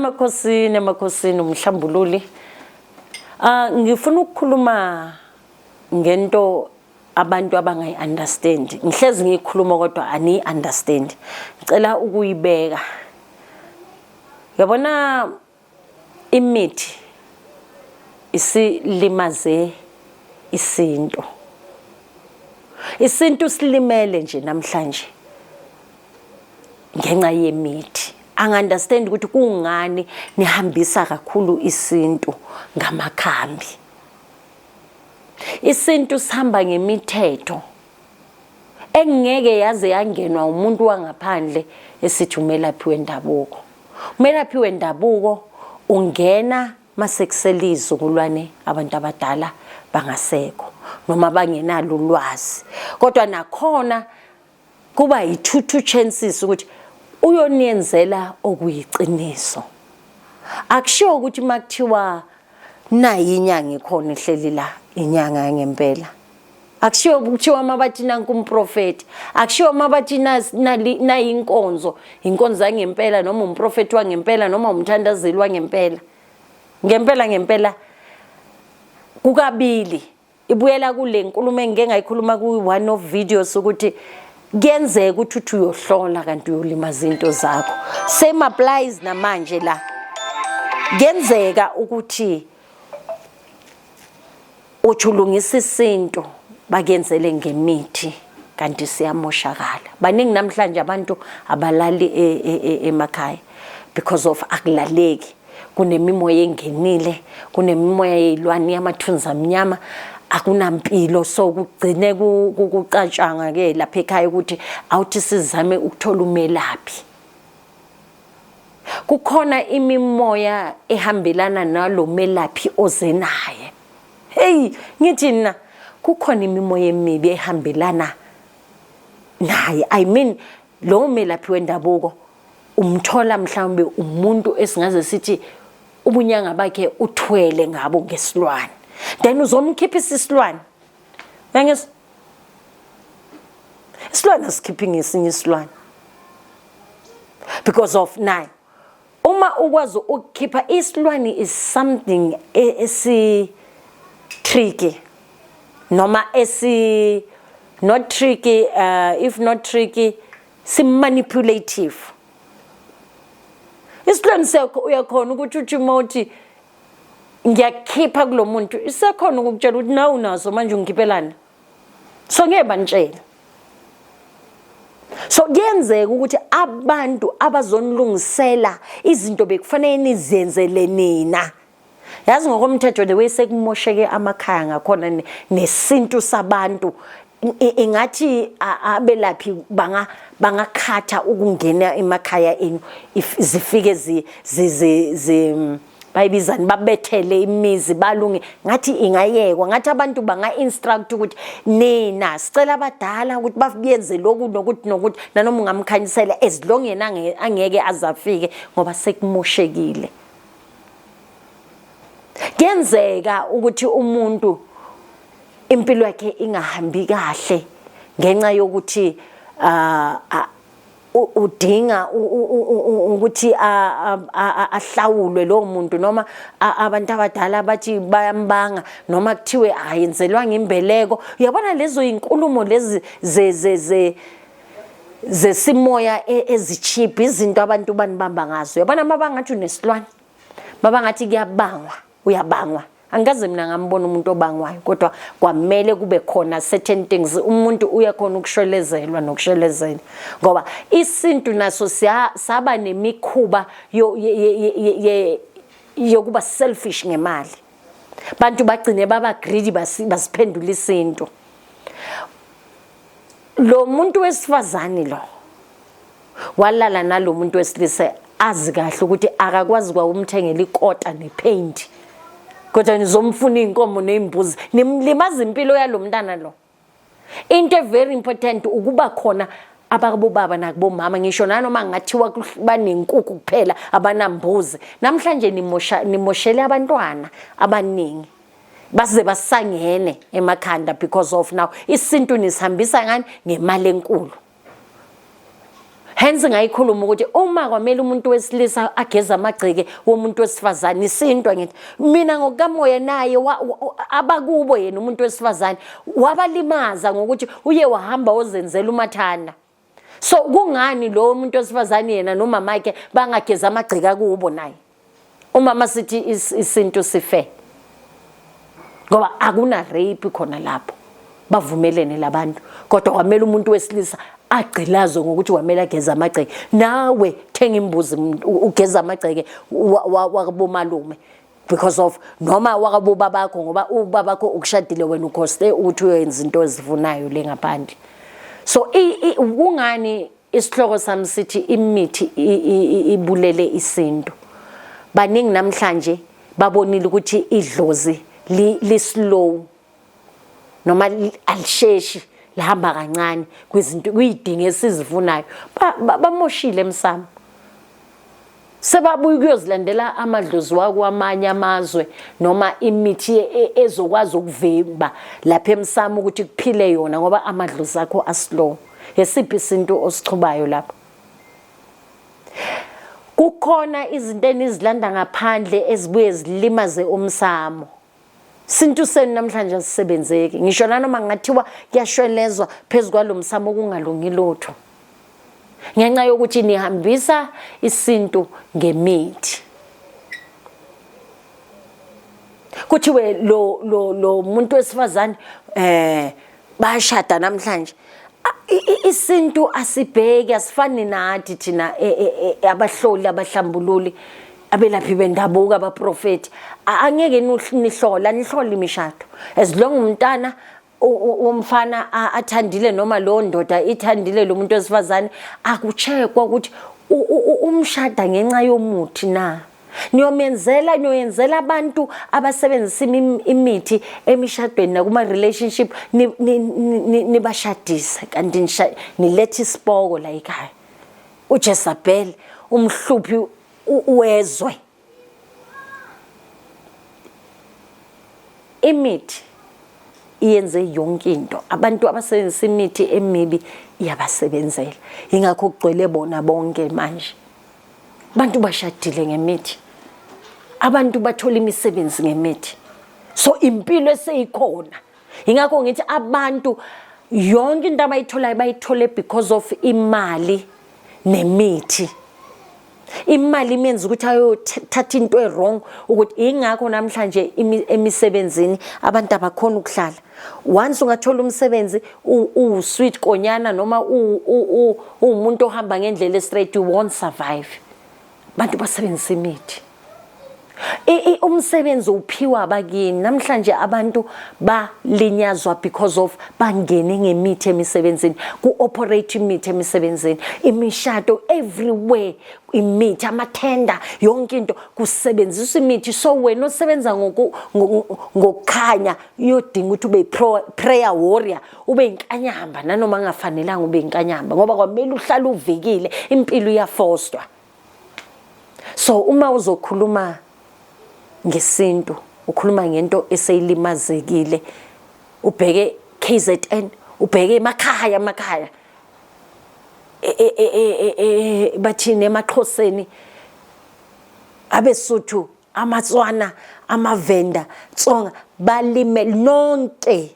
Emakhosini, emakhosini umhlambululi. Ah, ngifuna ukukhuluma ngento abantu abangayi understand. Ngihlezi ngiyikhuluma kodwa ani understand. Ngicela ukuyibeka. Yabona, imithi isilimaze isintu. Isintu silimele nje namhlanje ngenxa yemithi. Angi-understand ukuthi kungani nihambisa kakhulu isintu ngamakhambi. Isintu sihamba ngemithetho engeke yaze yangenwa umuntu wangaphandle esithi umelaphi wendabuko. Umelaphi wendabuko ungena masekusele izizukulwane, abantu abadala bangasekho noma bangenalo ulwazi, kodwa nakhona kuba yi-two chances ukuthi uyoniyenzela okuyiqiniso. Akushiwo ukuthi makuthiwa nayi inyanga ikhona ihleli la, inyanga yangempela. Akushiwo kuthiwa mabathi nanku umprofeti, akushiwo mabathi nayi inkonzo, inkonzo yangempela noma umprofeti wangempela noma umthandazeli wangempela. Ngempela ngempela kukabili ibuyela kule nkulumo engike ngayikhuluma ku-one of videos ukuthi kuyenzeka ukuthi uthi uyohlola kanti uyolimaza into zakho. Same applies namanje la. Kuyenzeka ukuthi uthi ulungisa isintu, bakuyenzele ngemithi, kanti siyamoshakala. Baningi namhlanje abantu abalali emakhaya because of akulaleki, kunemimoya engenile, kunemimoya yey'lwane yamathunzi amnyama, akunampilo. So kugcine kucatshanga ke lapha ekhaya ukuthi awuthi sizame ukuthola umelaphi. Kukhona imimoya ehambelana nalo melaphi oze naye. Hey, ngithi na kukhona imimoya emibi ehambelana naye. I mean, lo melaphi wendabuko umthola mhlawumbe umuntu esingaze sithi ubunyanga bakhe uthwele ngabo ngesilwane, then uzomkhiphisa isilwane. Uyangizwa? Isilwane asikhiphi ngesinye isilwane because of nayo uma ukwazi ukukhipha isilwane is something esi tricky noma esi not tricky, if not tricky, si manipulative. Isilwane sakho uyakhona ukuthi uthi uma uthi ngiyakhipha kulo muntu, isekhona ukukutshela ukuthi nawe unaso manje, ungikhiphelana. So ngeke banitshele. So kuyenzeka ukuthi abantu abazonilungisela izinto bekufanele nizenzele nina. Yazi, ngokomthetho, the way sekumosheke amakhaya ngakhona nesintu sabantu, ingathi abelaphi bangakhatha ukungena emakhaya enu, if zifike zi zi zi, zi bayibizani, babethele imizi balunge. Ngathi ingayekwa, ngathi abantu banga-instruct ukuthi nina sicela abadala ukuthi bayenze lokhu nokuthi nokuthi, nanoma ungamkhanyisela, as long yena angeke azafike, ngoba sekumoshekile. Kuyenzeka ukuthi umuntu impilo yakhe ingahambi kahle ngenxa yokuthi udinga ukuthi ahlawulwe lowo muntu, noma abantu abadala bathi bayambanga, noma kuthiwe ayenzelwanga imbeleko. Uyabona, lezo inkulumo lezi ze ze ze zesimoya ezicheap, izinto abantu banibamba ngazo. Uyabona, mabangathi unesilwane, mabangathi kuyabangwa, uyabangwa. Angikaze mina ngambona umuntu obangwayo, kodwa kwamele kube khona certain things. Umuntu uyakhona ukushwelezelwa nokushwelezela, ngoba isintu naso saba nemikhuba yokuba selfish ngemali. Bantu bagcine baba greedy, basiphendula isintu. Lo muntu wesifazane lo walala nalo muntu wesilisa, azi kahle ukuthi akakwazi kwawumthengela ikota nepaint, kodwa nizomfuna iy'nkomo ney'mbuzi, nimlimaza impilo yalo mntana lo. Into very important ukuba khona abakubobaba nakubomama, ngisho nanoma ngathiwa banenkukhu kuphela, abanambuzi. Namhlanje nimosha, nimoshele abantwana abaningi baze basangene emakhanda because of now isintu nisihambisa ngani? Ngemali enkulu. Hence ngayikhuluma ukuthi uma kwamele umuntu wesilisa ageze amagceke womuntu wesifazane, isintu ngithi mina ngokukamoya naye abakubo yena umuntu wesifazane wabalimaza ngokuthi uye wahamba ozenzela umathanda. So kungani lo muntu wesifazane yena nomamakhe bangageza amagceke akubo naye? Umama sithi isintu sife ngoba akuna rape khona lapho, bavumelene labantu, kodwa kwamele umuntu wesilisa agqilazwe ngokuthi kwamele ageze amagceke. Nawe thenga imbuzi ugeze amagceke wakubomalume because of noma wakabobabakho, ngoba ubabakho ukushadile wena, ukhoste ukuthi uyoyenza into ozifunayo le ngaphandle. So kungani isihloko sami sithi imithi ibulele isintu? Baningi namhlanje babonile ukuthi idlozi li slow noma alisheshi, lihamba kancane kwizinto kuyidinga esizifunayo. Bamoshile emsamo, sebabuya ukuyozilandela amadlozi wakwamanye amazwe noma imithi ezokwazi ukuvimba lapha emsamo ukuthi kuphile yona, ngoba amadlozi akho aslow. Esiphi isintu osichubayo lapho? Kukhona izinto enizilanda ngaphandle ezibuye zilimaze umsamo. Sintu senu namhlanje asisebenzeki, ngisho nanoma ngathiwa kuyashwelezwa phezu kwalo msamo kungalungi lutho, ngenxa yokuthi nihambisa isintu ngemithi. Kuthiwe lo muntu wesifazane bayashada namhlanje. Isintu asibheki, asifani nathi thina abahloli, abahlambululi, abelaphi bendabuko, abaprofeti. Angeke nihlola, nihlola imishado as long umntana womfana athandile noma lo ndoda ithandile lo muntu wesifazane, akucheckwa ukuthi umshada ngenxa yomuthi na. Niyomenzela, niyoyenzela abantu abasebenzisa imithi emishadweni nakuma relationship, nibashadise kanti niletha isipoko la ekhaya, uJezebel umhluphi wezwe. Imithi iyenze yonke into. Abantu abasebenzisa imithi emibi iyabasebenzela, ingakho kugcwele bona bonke manje. Abantu bashadile ngemithi, abantu bathola imisebenzi ngemithi, so impilo eseyikhona. Ingakho ngithi abantu yonke into abayitholayo bayithole because of imali nemithi. Imali imenza ukuthi ayothatha into e-wrong, ukuthi ingakho namhlanje emisebenzini abantu abakhona ukuhlala. Once ungathola umsebenzi uwu-sweet konyana noma uwumuntu ohamba ngendlela straight, you won't survive. Abantu basebenzisa imithi. Umsebenzi uphiwa abakini. Namhlanje abantu balinyazwa because of bangene ngemithi emisebenzini, ku-operate imithi emisebenzini, imishado everywhere imithi, amathenda, yonke into kusebenziswa imithi. So wena osebenza ngokukhanya uyodinga ukuthi ube prayer warrior, ube inkanyamba nanoma ngafanelanga ube inkanyamba, ngoba kwamele uhlale uvikile, impilo iyafostwa. So uma uzokhuluma ngesintu, ukhuluma ngento eseyilimazekile. Ubheke KZN, ubheke emakhaya, amakhaya bathini, emaXhoseni, abeSuthu, amaTswana, amaVenda, Tsonga, balime nonke,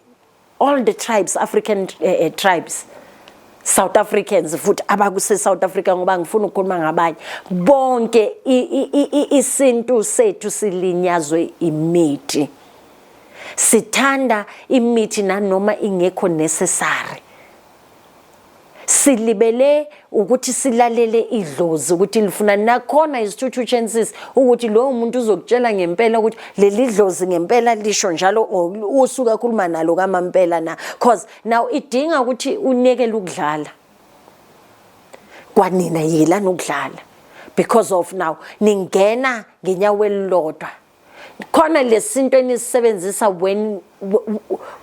all the tribes, African tribes, South Africans futhi abakuse South Africa, ngoba ngifuna ukukhuluma ngabanye bonke. Isintu sethu silinyazwe imithi. Sithanda imithi nanoma ingekho necessary. Silibele ukuthi silalele idlozi ukuthi lifuna. Nakhona is two chances ukuthi lowo muntu uzokutshela ngempela ukuthi leli dlozi ngempela lisho njalo, usuka khuluma nalo kamampela na, cause now idinga ukuthi unekele ukudlala kwanina, yilani ukudlala, because of now ningena ngenyawo elilodwa khona lesinto enisebenzisa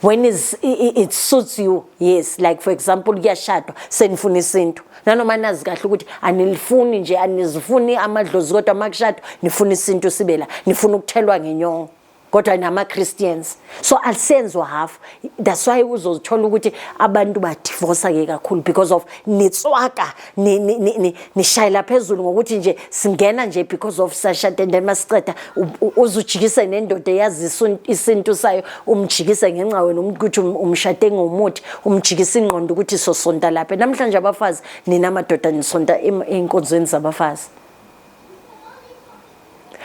when is it suits you. Yes, like for example, kuyashadwa, senifuna isintu nanoma nazi kahle ukuthi anilifuni nje, anizifuni amadlozi, kodwa makushadwa nifuna isintu sibe la, nifuna ukuthelwa ngenyongo. Kodwa nama-Christians, so alisenziwa half. That's why uzozithola ukuthi abantu badivosa ke kakhulu, because of nitswaka, nishayela phezulu ngokuthi nje singena nje because of sashade, and then masiceda uzujikise nendoda eyazisa isintu sayo, umjikise ngenxa wena ukuthi umshade ngomuthi, umjikise ingqondo ukuthi sosonta lapha. Namhlanje abafazi, nina madoda, nisonta ey'nkonzweni zabafazi.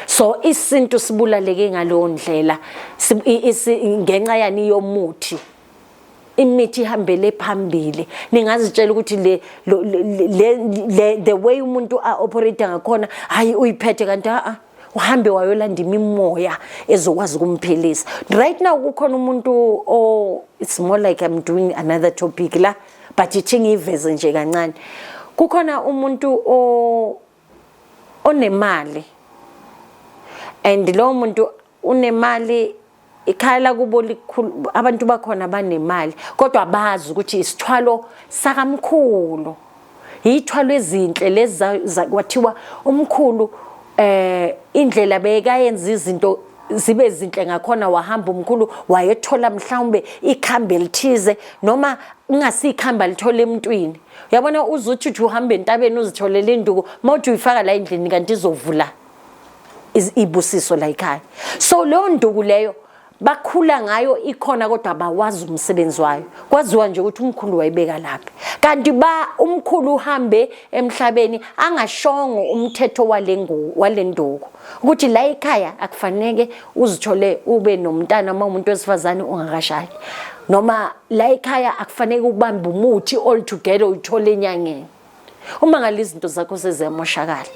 So isintu sibulaleke ngaleyo ndlela ngenxa yani? Yomuthi. Imithi ihambele phambili. Ningazitshela ukuthi le the way umuntu a-operate ngakhona, hayi, uyiphethe, kanti a uhambe wayolanda imimoya ezokwazi ukumphilisa. Right now kukhona umuntu o, it's more like I'm doing another topic la, but ithi ngiyiveze nje kancane. Kukhona umuntu o onemali, and lo muntu unemali, ikhaya lakubo likhulu, abantu bakhona banemali, kodwa bazi ukuthi isithwalo sakamkhulu, yithwalo ezinhle lezi kwathiwa umkhulu indlela bekayenza izinto zibe zinhle ngakhona. Wahamba umkhulu wayethola mhlawumbe ikhambi elithize, noma kungasiyikhamba, lithola emntwini. Uyabona, uzuthi uthi uhamba entabeni, uzitholele induku, mawuthi uyifaka la endlini, kanti izovula ibusiso la ekhaya. So leyo nduku leyo bakhula ngayo ikhona, kodwa bawazi umsebenzi wayo. Kwaziwa nje ukuthi umkhulu wayibeka lapha, kanti ba umkhulu uhambe emhlabeni angashongo umthetho walenduku ukuthi la ekhaya akufaneke uzithole ube nomntana uma umuntu wesifazane ungakashadi, noma la ekhaya akufaneke ubambe umuthi all together uyithole enyangeni. Uma ngale izinto zakho seziyamoshakala,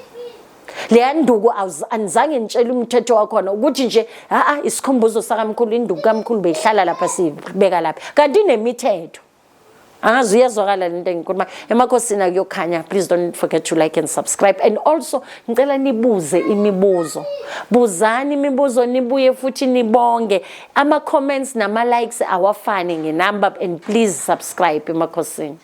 leya nduku anizange nitshele umthetho wakhona ukuthi nje a isikhumbuzo sakamkhulu, induku kamkhulu beyihlala lapha, sibeka lapha, kanti inemithetho. Angazi uyezwakala lento engikhuluma. Emakhosini akuyokhanya. Please don't forget to like and subscribe, and also ngicela nibuze imibuzo. Buzani imibuzo, nibuye futhi nibonge. Ama comments nama likes awafani ngenumber, and please subscribe emakhosini.